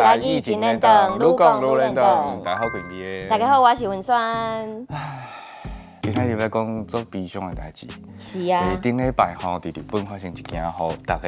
台語真輪轉，愈講愈輪轉。大家好，我是大家好，我是文萱。今仔日欲講足悲傷的代誌。頂禮拜吼，佇日本發生一件予逐家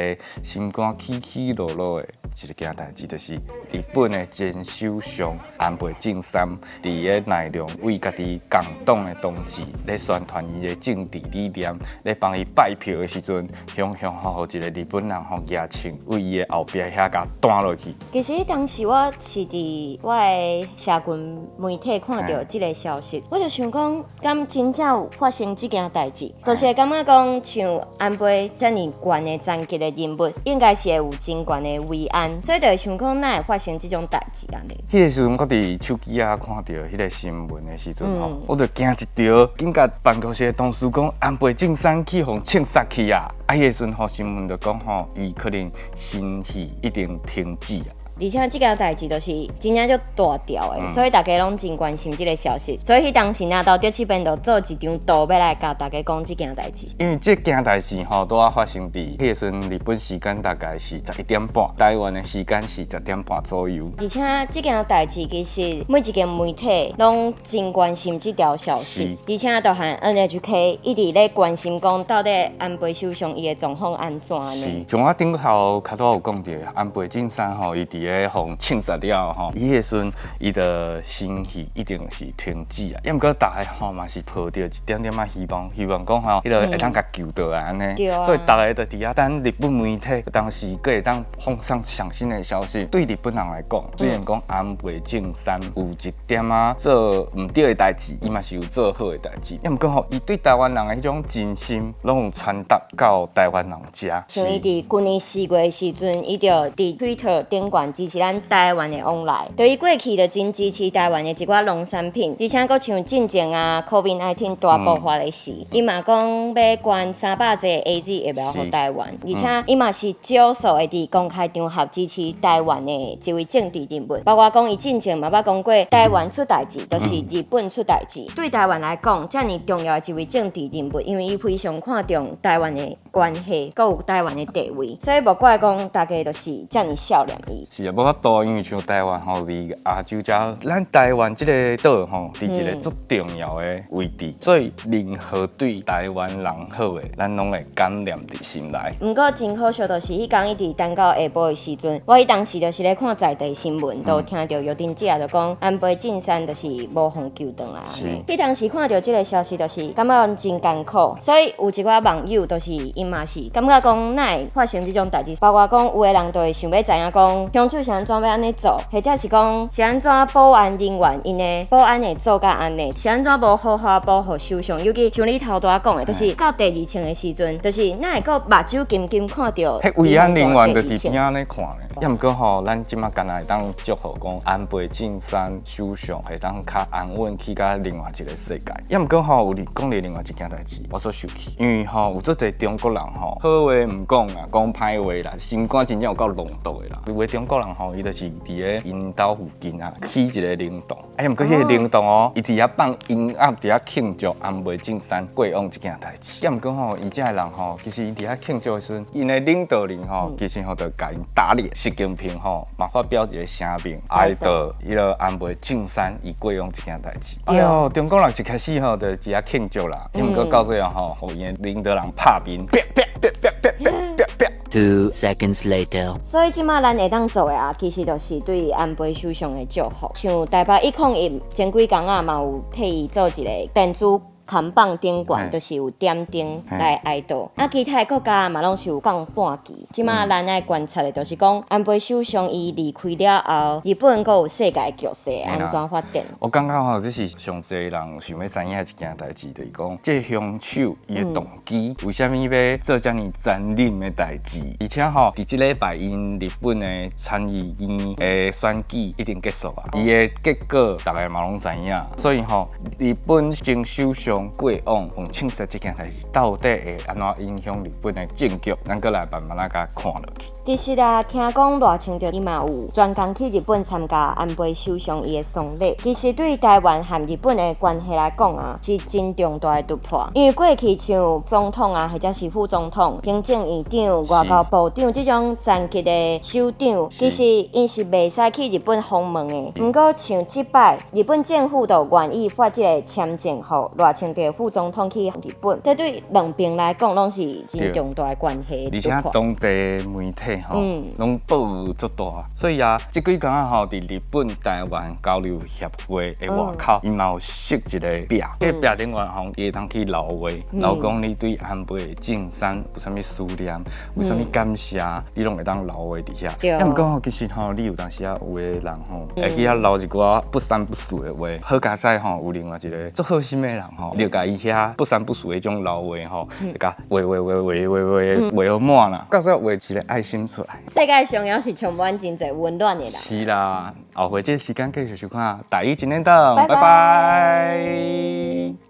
心肝起起落落的一個件代誌，就是日本的前首相安倍晉三佇个奈良為家己共黨的同志咧宣傳伊的政治理念，咧幫伊拜票的時陣，雄雄吼，予一個日本人吼舉槍對伊的後壁遐共彈落去。其實當時我是佇我的社群媒體看著這個消息，我就想講，敢真正有發生這件代誌？就是會感覺講，像安倍遮爾懸的層級的人物，應該是會有真懸的維安，所以就會想講，哪會發生這種代誌按呢？彼個時陣，我佇手機仔看著彼個新聞的時陣吼，我就驚一趒，緊共辦公室的同事講，安倍晉三去予槍殺去啊！啊，彼個時陣吼，新聞就講吼，伊可能心肺已經停止啊。而且這件代誌就是真正足大條的，所以大家攏真關心這個消息。所以彼當時啊，頭拄這邊就做一張圖，欲來共大家講這件代誌。因為這件代誌吼，拄仔發生佇彼個時陣，日本時間大概是11點半，台灣的時間是10點半左右。而且這件代誌其實每一間媒體攏真關心這條消息，而且就含 NHK 一直咧關心講到底安倍首相伊的狀況按怎呢？是，像我頂頭較早有講著，安倍晉三吼，伊佇咧予槍殺了吼，彼個時陣伊的心肺一定是停止啊。抑毋過逐家吼嘛是抱著一點點仔希望，希望講吼，彼個會當共救倒來按呢。所以逐家就佇遐等日本媒體，當時閣會當放送上新的消息。對日本人來講，雖然講安倍晉三有一點仔做毋對的代誌，伊嘛是有做好的代誌。抑毋過吼，伊對台灣人的彼種真心，攏有傳達到台灣人遮。像伊佇舊年4月的時陣，伊就佇 Twitter 頂懸支持咱台灣的往來，就伊過去就真支持台灣的一寡農產品，而且閣像進前啊，COVID-19 大爆發的時，伊嘛講欲捐300劑 AZ 疫苗予台灣，而且伊嘛是少數會佇公開場合支持台灣的一位政治人物，包括講伊進前嘛捌講過，台灣出代誌就是日本出代誌。對台灣來講，遮爾重要的一位政治人物，因為伊非常看重台灣的關係，閣有台灣的地位，所以無怪講大家就是遮爾少念伊。是啊，無法度，因為像台灣吼，離亞洲遮，咱台灣這個島吼，佇一個足重要的位置，所以任何對台灣人好的，咱攏會感念佇心內。毋過真可惜，就是彼工伊佇單到下晡的時陣，我彼當時就是咧看在地新聞，就聽著藥燈姐就講安倍晉三就是無予救轉來。彼當時看著這個消息，就是感覺真艱苦，所以有一寡網友就是𪜶嘛是感覺講，哪會發生這種代誌？包括講有的人就會想欲知影講，兇手是按怎欲按呢做，或者是講是按怎保安人員𪜶的保安會做甲按呢，是按怎無好好保護首相？尤其像你頭拄仔講的，就是到第二槍的時陣，就是哪會閣目睭金金看著？彼維安人員就佇邊仔咧看咧。抑毋過吼，咱這馬敢若會當祝賀講安倍晉三首相會當較安穩去到另外一個世界。抑毋過吼，有講著另外一件代誌，我煞生氣，因為吼有足濟中國人吼，好話毋講啦，講歹話啦，心肝真正有夠濃毒的啦。有的中國人吼，伊就是佇咧𪜶兜附近啊，起一個靈堂，啊，毋過彼個靈堂哦，伊佇遐放音樂，佇遐慶祝安倍晉三過往這件代誌。抑毋過吼，伊遮的人吼，其實𪜶佇遐慶祝的時陣，𪜶的領導人吼，其實吼就共𪜶打臉。習近平吼嘛發表一個聲明，哀悼彼個安倍晉三伊過往這件代誌。哎喲，中國人一開始吼就佇遐慶祝啦，抑毋過到最後吼，予𪜶的領導人拍面，啪啪啪啪啪啪啪啪。 2 seconds later. 所以這馬咱會當做的啊，其實就是對安倍首相的祝福。像台北101前幾工啊，嘛有替伊做一個電子看板頂懸，就是有點燈來哀悼。啊，其他的國家嘛攏是有降半旗。這馬咱愛觀察的，就是講安倍首相伊離開了後，日本閣有世界局勢按怎發展？我感覺吼，這是上濟人想欲知影的一件代誌，就是講這兇手伊的動機，為啥物欲做遮爾殘忍的代誌？而且吼，佇這禮拜𪜶日本的參議院的選舉已經結束啊，伊的結果逐家嘛攏知影。所以吼，日本前首相相過往予銃殺這件代誌到底會按怎影響日本的政局，咱閣來慢慢仔共看落去。其實啊，聽講賴清德伊嘛有專工去日本參加安倍首相伊的喪禮。其實對台灣和日本的關係來講啊，是真重大的突破。因為過去像總統啊，或者是副總統、行政院長、外交部長這種層級的首長，其實𪜶是袂使去日本訪問的。毋過像這擺，日本政府就願意發這個簽證予賴清德副總統去日本，這對兩邊來講攏是真重大的關係。而且當地媒體吼，攏報足大，所以啊，這幾工仔吼，佇日本台灣交流協會的外口，伊嘛有設一個壁，彼壁頂懸吼，伊會當去留話，留講你對安倍晉三有啥物思念，有啥物感謝，你攏會當留話佇遐。啊，毋過吼，其實吼，你有當時啊，有的人吼，會去遐留一寡不三不四的話。好佳哉吼，有另外一個足好心的人吼，就共伊遐不三不四的彼種留話吼，就共畫畫畫畫畫畫畫予滿啦，到最後畫一個愛心出來。世界上猶是充滿真濟溫暖的人。是啦，後回這個時間繼續收看《台語一年檔》，拜拜拜。